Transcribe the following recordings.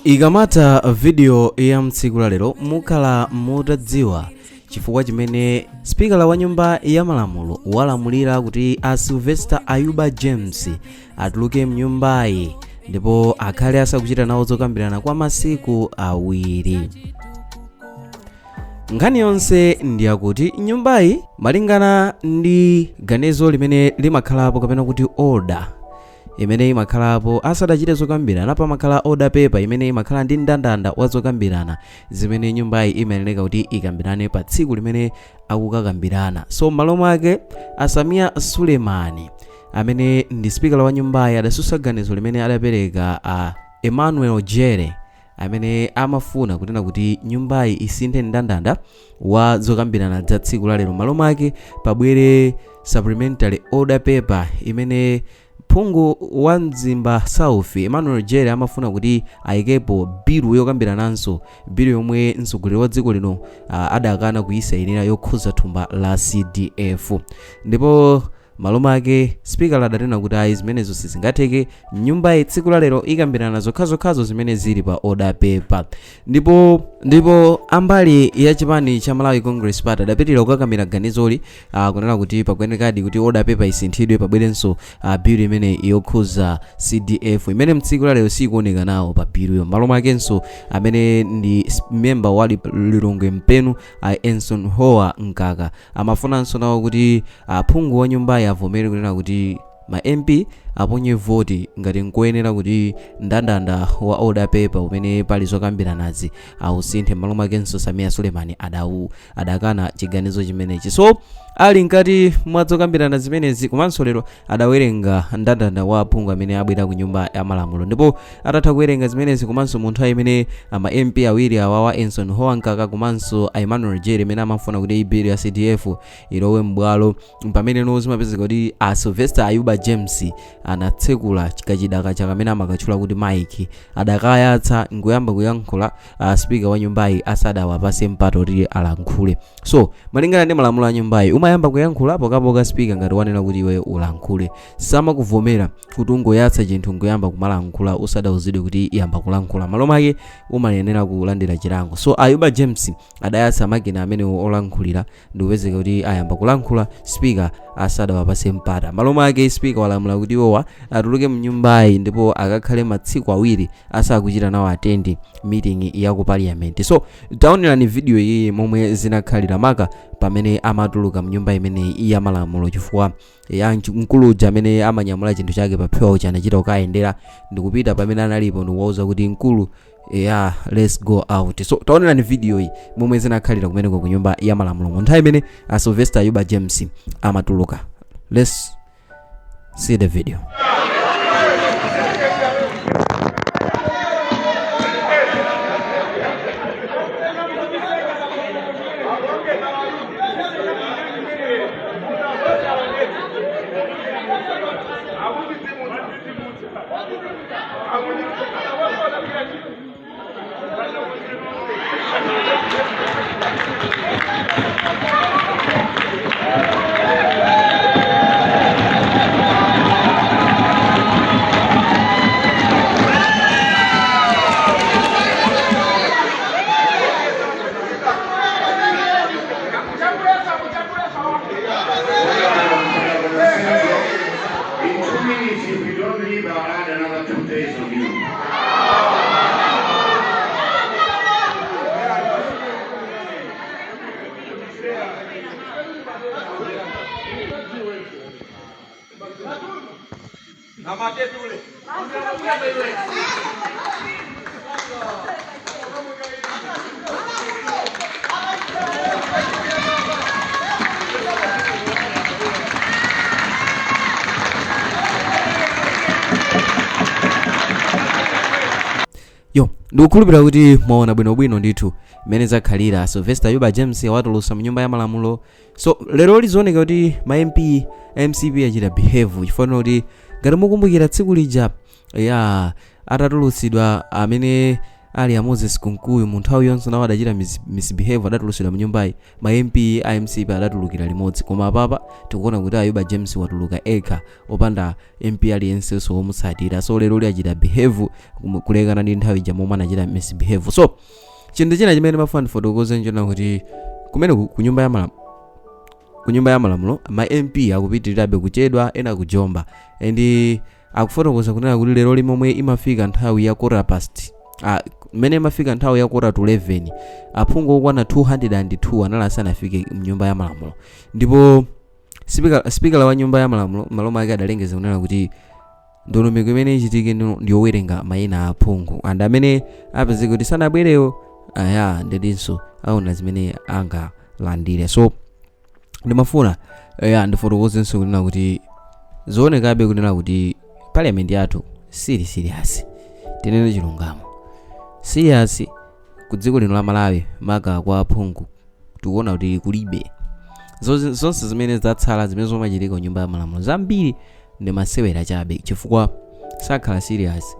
Ikamatha video ya mtsiku la lero, mukhala mutadziwa chifukwa chimene spikala wa nyumba ya malamulo walamulira kuti a Sylvester Ayuba James atuluke mnyumbayi ndipo akhale asakuchita nawo zokambirana kwa masiku 2. Nkhani yonse ndiyakuti nyumbayi, malingana ndi ganizo limene limakhalapo kapena kuti order imene imakhalapo asadachite zokambirana, pamakhala order paper imene imakhala ndi mndandanda wa zokambirana zimene nyumbayi imayenera kuti ikambirane pa tsiku limene akukakambirana. So m'malo mwake, a Sameer Suleman amene ndi spikala wa nyumbayi adasusa ganizo limene adapereka a Emmanuel Jere amene amafuna kunena kuti nyumbayi isinthe mndandanda wa zokambirana za tsiku la lero, m'malo mwake pabwere supplementary order paper imene phungu wa Mzimba South Emmanuel Jere amafuna kuti ayikepo bilu yokambirananso bilu yomwe mtsogoleri wa dziko lino adakana kuyisayinira yokhuza thumba la CDF. Ndipo malo mwake spikala adanena kuti ayi, zimenezo sizingatheke, nyumbayi tsiku la lero ikambirana zokhazokhazo zimene zili pa order paper. Ndipo ambali ya chipani cha Malawi Congress Party adapitirira kukakamira ganizoli, kunena kuti pakuyenerekadi kuti order paper isinthidwe, pabwerenso bill imene yokhuza CDF imene mtsiku la lero sikuoneka nawo pa biluyo. Malo mwakenso amene ndi member wa Lilongwe Mpenu, Eisenhower Mkaka, amafunanso nawo kuti phungu wa nyumbayi avomere kunena kuti ma MP aponye voti ngati nkoyenera kuti mndandanda wa order paper umene pali zokambiranazi ausinthe. Malo mwakenso Sameer Suleman adakana chiganizo chimenechi. So ali mkati mwa zokambirana zimenezi, komanso lero adawerenga mndandanda wa aphungu amene abwera ku nyumba ya malamulo, ndipo atatha kuwerenga zimenezi komanso munthu amene ama MP awiri awawa, Eisenhower Mkaka komanso Emmanuel Jere, amene amafuna kuti bill ya CDF ilowe m'bwalo, pamene no zimapezeka kuti a Sylvester Ayuba James anatsekula kachidaka chake amene amakatchula kuti mic, adakayatsa nkuyamba kuyankhula speaker wa nyumbayi asadawapase mpata kuti alankhule. So malingana ndi malamulo a nyumbayi, umayamba kuyankhula pokapoka speaker ngati wanena kuti iwe ulankhule. Samakuvomera kuti ungoyatsa chinthu nkuyamba kumalankhula usadauzidwe kuti iyamba kulankhula. Malo mwake umayenera kulandira chilango. So Ayuba James adayatsa makina amene olankhulira ndikupezeka kuti ayamba kulankhula speaker asadawapase mpata. Malo mwake speaker walamula kuti iwowa atuluke mnyumbayi ndipo akakhale matsiku 2 asakuchita nawo attend meeting ya ku parliament. So taonerani video iyi momwe zinakhalira maka pamene amatuluka mnyumba imeneyi ya malamulo, chifukwa ya mkuluja amene amanyamula chinthu chake pa phewa uja anachita kukayendera ndikupita pamene analipo ndikuwauza kuti mkulu, yeah, let's go out. So taonerani video iyi momwe zinakhalira kumeneko ku nyumba ya malamulo mu nthawi imene a Sylvester Ayuba James amatuluka. Let's see the video. In 2 minutes, if we don't leave, I'll add another 2 days on you. Yo, ndikukhulupirira kuti mwaona bwinobwino ndithu mmene zakhalira. Sylvester Ayuba James awatulutsa mnyumba ya malamulo. So lero lizioneka kuti ma MP MCP achita behave, chifukwa kuti ngati mukumbukira tsiku lija ya atatulutsidwa amene Ali a Moses Kunkuyu mu nthawi yonse nawo adachita misbehave, adatulusidwa mu nyumbayi. Ma MP a MCP adatulukira limodzi, koma apapa tikuona kuti Ayuba James watuluka ekha opanda MP aliyensenso womutsatira. So lero li achita behave kulekana ndi nthawi ija momwe anachita misbehave. So chinthu china chimene mafuna ndifotokoze nchona kuti kumene ku nyumba ya malamulo ma MP akupitirirabe kuchedwa, ena kujomba, and akufotokoza kunena kuti lero limomwe imafika nthawi ya quarter past, mmene imafika nthawi ya quarter to 11, aphungu okwana 202 anali asanafike mnyumba ya malamulo. Ndipo speaker wa nyumba ya malamulo malo mwake adalengeza kunena kuti ndondomeko imene ichitike ndiyowerenga mayina a aphungu, and amene apezeka kuti sanabwerewo aya ndidinso aona zimene angalandire. So ndimafuna ya ndifotokozenso kunena kuti zoonekabe kunena kuti parliament yathu sili serious. Tinene chilungamo, serious ku dziko lino la Malawi, maka kwa aphungu, tikuona kuti kulibe. Zonse zimene zatsala zimene zomachitika ku nyumba ya malamulo zambiri ndi masewera chabe, chifukwa sakhala serious.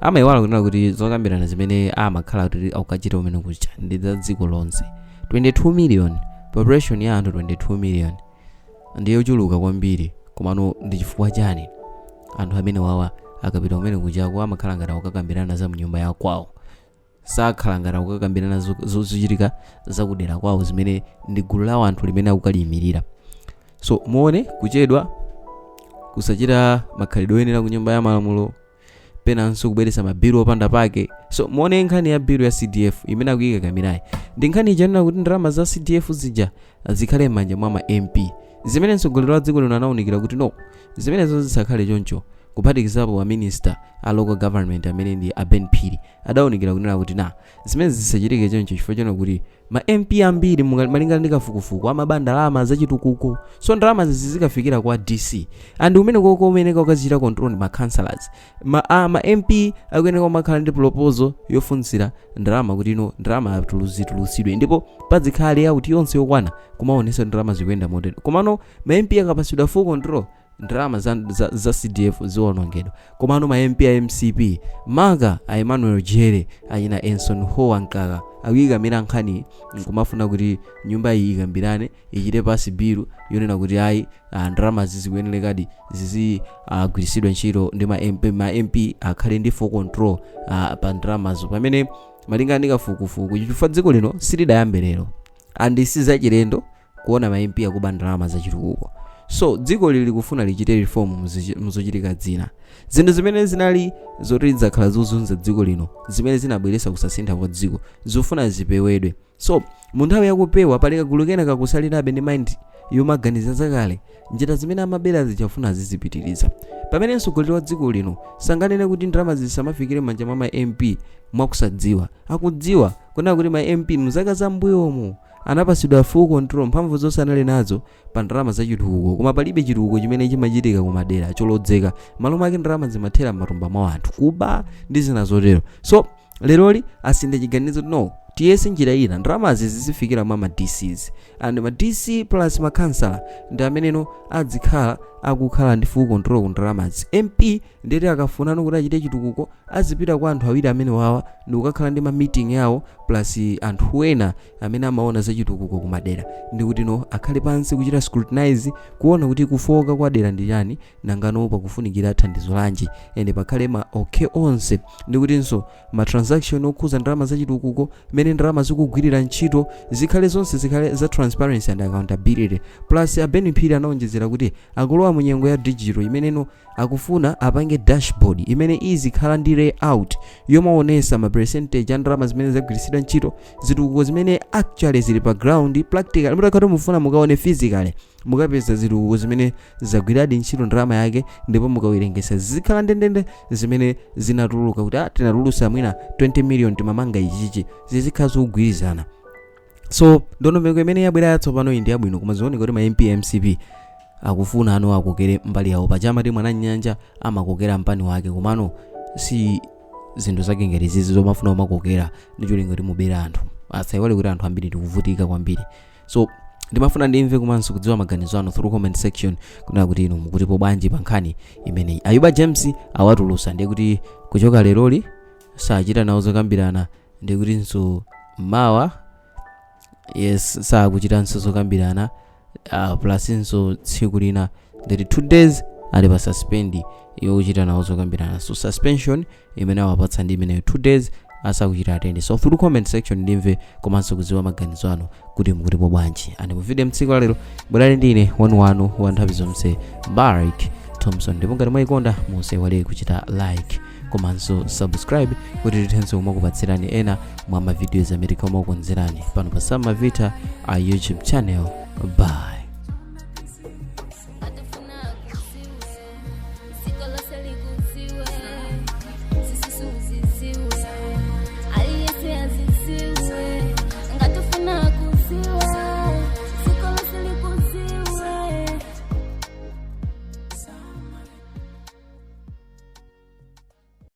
Amayiwala kunena kuti zokambirana zimene amakhala kuti akukachita umene kucha ndi za dziko lonse, 22 million population ya anthu, 22 million ndiye yochuluka kwambiri. Komano ndi chifukwa chani anthu amene wawa akapita kumene kuchako amakhala ngati akukakambirana za mnyumba ya kwawo, sakhala ngati akukakambirana zochitika zakudera kwawo zimene ndi gulu la anthu limene akukaliyimirira? So muone kuchedwa, kusachita makhalidwe oyenera ku nyumba ya malamulo, penanso kubweretsa mabilu opanda pake. So muone nkhani ya bilu ya CDF imene akuyikakamirayi ndi nkhani ichanena kuti ndalama za CDF zija zikhale m'manja mwa ma MP, zimene mtsogoleri wa dziko lino anawunikira kuti no, zimenezo zisakhale choncho. Kuphatikizapo wa minister a local government amene ndi a Ben Phiri adawunikira kunena kuti na zimene zisachitike choncho, chifukwa chona kuti ma MP ambiri malingana ndi kafukufuku amaba ndalama zachitukuko. So ndalama zikafikira kwa DC and umene koko umene ukazichita control ndi ma councillors. Ma MP akuyenera kumakhala ndi proposal yofunsira ndalama kuti ino ndalama zitulusidwe, ndipo padzikhala layout yonse yokwana kumaonesa ndalama zikuyenda motere. Komano ma MP akapasidwa full control, ndalama za CDF ziwonongedwa. Komano ma MP a MCP, maka a Emmanuel Jere, achina Enson Howa Mkaka, akuyikamira nkhani nkumafuna kuti nyumba iyi ikambirane, ichite pass bilu yonena kuti ayi, ndalama zizikuyenerekadi zizigwiritsidwa ntchito ndi ma MP, ma MP akhale ndi full control pa ndalamazo. Pamene malingana ndi kafukufuku, chifukwa dziko lino silidayambe lero and sizachilendo kuona ma MP akuba ndalama zachitukuko. So dziko lili likufuna lichite reform muzochitika dzina, zinthu zimene zinali zoti zakhala zozunza dziko lino, zimene zinabweretsa kusasintha kwa dziko, zofuna zipewedwe. So mu nthawi yakupewa, pali kagulu kena kakusalirabe ndi mind yomaganiza zakale, njira zimene amabera zichafuna zizipitiriza, pamene mtsogoleri wa dziko lino sanganene kuti ndalama zisamafikire m'manja mwa ma MP mwakusadziwa. Akudziwa kunena kuti ma MP mzaka zambuyomu anapasidwa full control, mphamvu zonse anali nazo pa ndalama zachitukuko, koma palibe chitukuko chimene chimachitika kumadera cholodzeka. Malo mwake ndalama zimathera m'matumba mwa anthu, kuba ndi zina zotero. So leroli asinthe chiganizo, no, tiyese njira ina, ndalamazi zizifikira mwa ma DCs, and ma DC plus ma councillor ndi ameneno adzikhala akukhala ndi full control ku ndalamazi. MP ndeti akafunano kuti achite chitukuko, azipita kwa anthu awiri amene wawa ndi kukakhala ndi ma meeting yawo plus anthu ena amene amaona za chitukuko kumadera, ndi kuti no, akhale pansi kuchita scrutinize, kuona kuti kufoka kwa dera ndi chani, nangano pakufunikira thandizo lanji, ende pakhale ma okay onse, ndi kutinso ma transaction okhuza ndalama zachitukuko, mmene ndalama zikugwirira ntchito, zikhale zonse zikhale za transparency and accountability. Plus a Ben Phiri anaonjezera kuti akulowa mu nyengo ya digital, imeneno akufuna apange dashboard imene izikhala ndi layout yomaonesa ma percentage a ndalama zimene zagwiritsidwa ntchito, zitukuko zimene actually zili pa ground practical. Mutakhala mufuna mukaone physically, mukapeza zitukuko zimene zagwiradi ntchito ndalama yake, ndipo mukawerengesa zikhala ndendende zimene zinatuluka kuti tinatulusa mwina 20 million, timamanga ichichi, zizikhala zikugwirizana. So ndondomeko imene yabwera yatsopano iyi ndi yabwino, koma zioneka kuti ma MP MCP akufuna anu akokere mbali yawo. Pachamati mwana nyanja amakokera mpani wake, komano si zinthu zake ngati zizi zomafuna umakokera ndi cholinga kuti mubere anthu. Asayiwale kuti anthu ambiri tikuvutika kwambiri. So ndimafuna ndimve komanso kudziwa maganizo anu through comment section, kunena kuti inu mukutipo bwanji pa nkhani imeneyi. Ayuba James awatulusa, ndiye kuti kuchoka leroli Sachita nawo zokambirana, ndikutinso mawa, yes, sakuchitanso zokambirana, plusinso tsiku lina, nditi 2 days ali pa suspend yokuchita nawo zokambirana. So suspension imene awapatsa ndi imeneyo, 2 days asakuchita attend. So through comment section ndimve komanso kudziwa maganizo anu kuti mukutipo bwanji. And mu video mtsiku la lero bwerani ndine wanuwanu wa nthawi zonse, Barik Thompson. Ndipo ngati mwayikonda, musaiwale kuchita like komanso subscribe kuti tithenso kumakupatsirani ena mwa mavideos amene tikumakukonzerani pano pa Sam Mavita a YouTube channel. Bye.